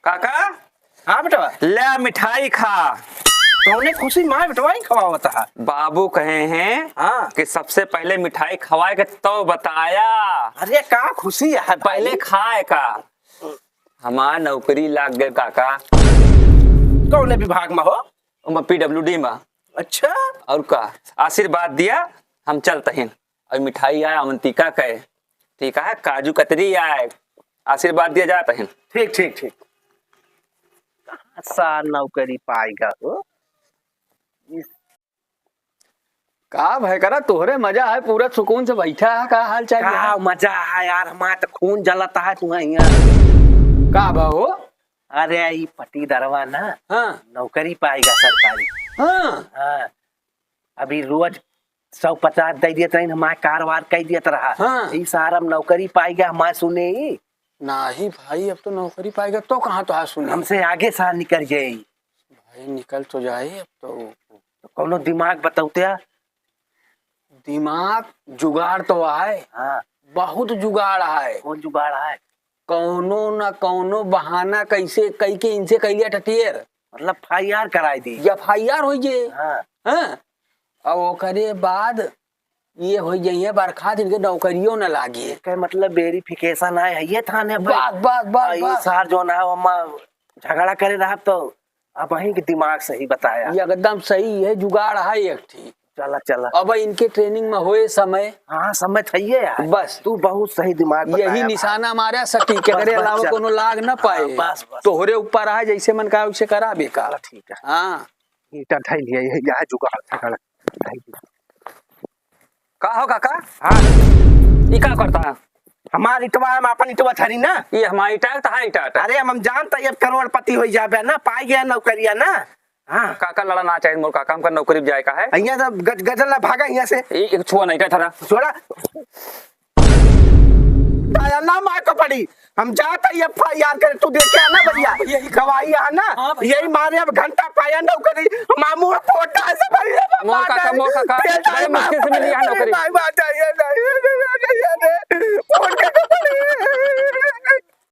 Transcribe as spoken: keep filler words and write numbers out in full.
काका, हाँ बेटवा। ले मिठाई खा। कौने खुशी माँ बेटवा ही खवावत है? बाबू कहे हैं हाँ। कि सबसे पहले मिठाई खवाए के तो बताया। अरे का खुशी है भाई? पहले खाए का। हमार नौकरी लाग गए काका। कौने विभाग में हो? ओमा पीडब्ल्यूडी में। अच्छा। और का? आशीर्वाद दिया, हम चलत हिन। और मिठाई आए अवंतिका के, ठीक है, काजू कतरी आए, आशीर्वाद दिया जात हिन। ठीक, ठीक, ठीक। कहाँ सार नौकरी पाएगा हो? इस का भाई करा, तोहरे मजा है, पूरा सुकून से बैठा है, का हाल चाल का है? मजा है यार, हमार तो खून जलता है तुम्हें यहाँ। का बा हो? अरे, ई पटीदरवा ना, हाँ। नौकरी पाएगा सरकारी। हाँ। हाँ। अभी रोज सौ पचास दे दियत रही, हमारे कार वार कह दियत रहा। हाँ। ई सार अब नौकरी पाएगा, हमारे सुने ही। नाही भाई, अब तो नौकरी पाएगा तो कहाँ तो हाथ सुने? हमसे आगे सार निकल जाए। भाई निकल तो जाए अब तो। तो कौनो दिमाग बताओ तो यार। दिमाग जुगाड़ तो आए। हाँ। बहुत जुगाड़ आए। कौन जुगाड़ आए? कौनो ना कौनो बहाना कैसे कई के इनसे कैलिया टटियर। मतलब एफ आई आर कराई दी। एफ आई आर होई जे। हाँ। हाँ। और ओकरे बाद ये होई जाइए बरखास्त, इनके नौकरियों न लागे। के मतलब वेरिफिकेशन आए है ये थाने पे। बस, बस, बस, आ, ई बस। सार जो ना हम झगड़ा करे रहा तो अब वहीं के दिमाग सही बताया। ये एकदम सही है, जुगाड़ है एक ठीक। चला, चला। अब इनके ट्रेनिंग में होए समय। हाँ, समय था ये यार। बस। तू बहुत सही दिमाग बताया यही भाई। निशाना मारे सटीक, बस, एकरे बस, अलावा चल। कोनो लाग न पाए। हाँ, बस, बस। तोहरे ऊपर आए, जैसे मन का वैसे करा बेकार। चला, ठीक है। हाँ। ईटा ढाई लिया, यही यहाँ जुगाड़ था, कड़ा। का हो काका? हाँ। ई का करता है? हमार इटवा, हम अपन इटवा धरी ना। ये हमार इटा है, तहार इटा है। अरे, हम, हम जानता ये करोड़पति हो जाबे ना, पाई गया नौकरिया ना। हाँ। काका लड़ा ना चाहिए, मोर काका, हमका नौकरी जाए का है। यहाँ तो गज-, गजल ना भागा यहाँ से। ए, एक छुआ नहीं का धरा। छोड़ा। ताया ना मार को पड़ी। हम जाता ही एफ आई आर करे, तू देख के आना भैया। हाँ भैया, ये गवाही है ना? हाँ भैया। यही मारे अब घंटा पाया नौकरी, मामू पोटा से भैया, मोर काका, मोर काका, बड़े मुश्किल से मिली है नौकरी। भाई, बात है, ये नहीं।